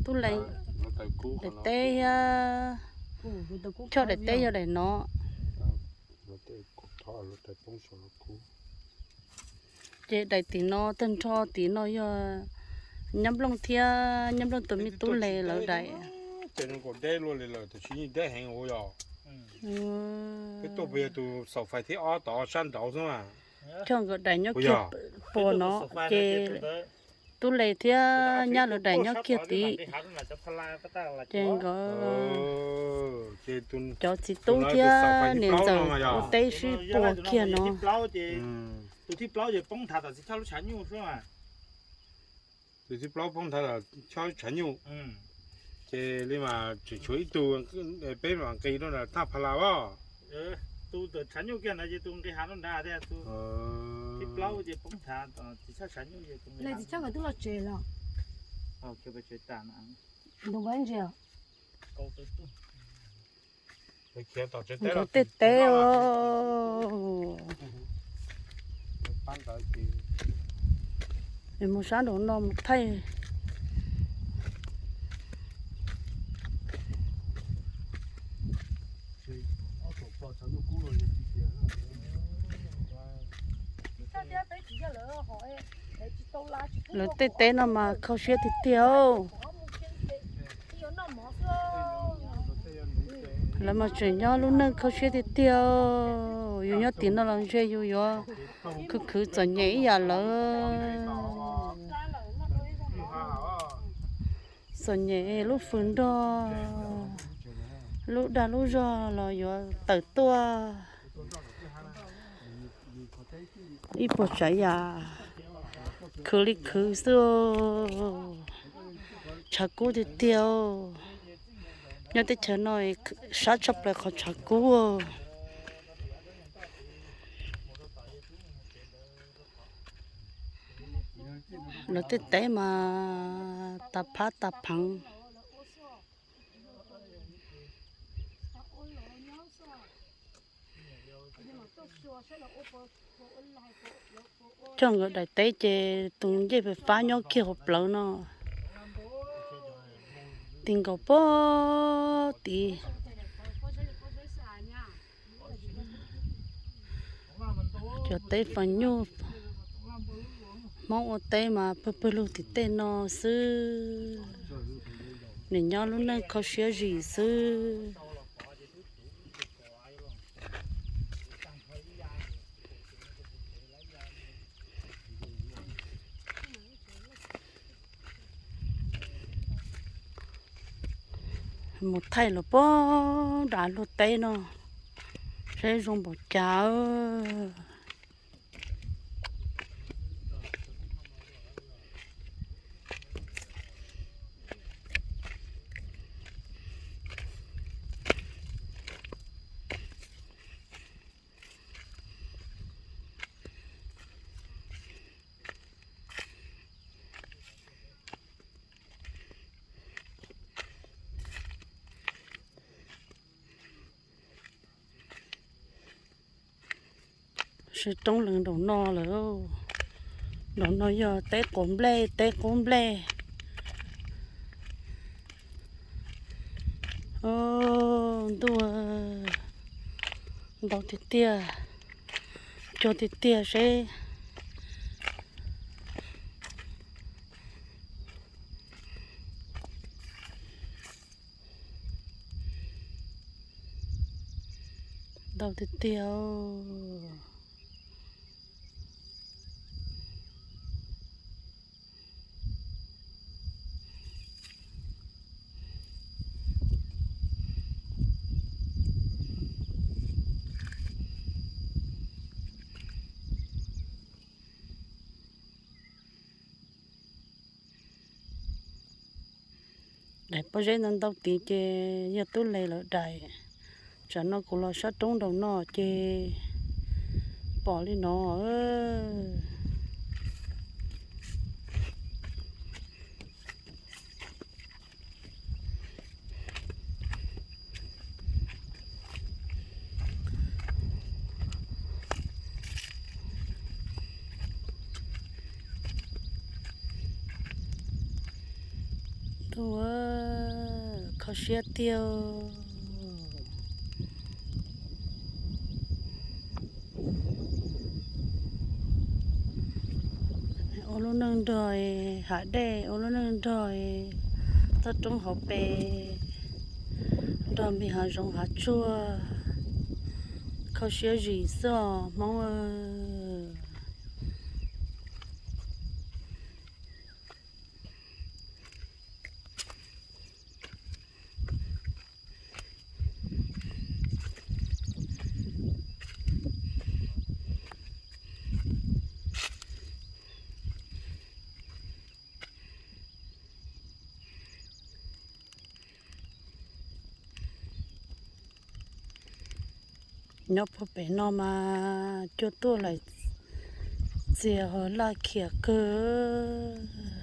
Tub Lees, daim teb thiab, choj daim teb yog daim no. Ces daim tim no tag nrho tim no yog Nyob Nplooj thiab Nyob Nplooj tus me tub Lees lawv daim. Choj nkawd daim nyob kiag puag no, ces tub Lees thiab nyab lawv daim nyob kiag tid. Ces nkawd cov txiv tub thiab niam ntxawm ua teb sib puag kiag no. Tus thib plaub poob nthav los chob tshav nyuj, ces li mas tseem tshuav ib tug, peb mam nqis rau nram thaj Pha La os. Nkawd tej teb os. Mus sab nraum no mus thaij. Lawv tej teb no mas kho siab tiag tiag. Lawv mas tseem nyob lub neej kho siab tiag tiag. Yus nyob tim no los ntshe yus yuav khwv khwv txom nyem ib yam lawv. Txom nyem lub fws nrog lub dag lub zog los yuav tawm tuaj. Ib puas tsav yam khwv li khwv xwb. Tshav kub tiag tiag. Nyob teb chaws no sab tshaj plaws qhov tshav kub. Lawv tej teb mas tas phab tas pheev. Coj nkawd daim teb ces tus ncej pes fab nyob kiag hauv plawv no. Ti nkaus pog tid. Cov teb fas nyuj, Hmoob ua teb mas pawg pawg lug tim tej no xwb. Nim nyob lub neej kho siab zim xwb. Mus thaij los pog nram luag teb no, saib zoo npaum cas. Sib roob lees nraum no lawm. Nraum no yog teb quav nplej, teb qub nplej. Ntuj, ntau tiag tiag, cuag tiag tiag seb. Ntau tiag tiag. Daim pob zeb ntau ntau tid ces yog tub les lawv daim. Tsam no kuv los sab roob nraum no ces pom li no. Ua, kho siab tiag. Ua lub neej nrog hav dej, ua lub neej nrog toj roob hauv pes, nrog npis hav zoov hav tsuag, kho siab zim xwb os Hmoob. Nyob puag pem no mas cua tuaj lawm, txias ho laj khiam kawg.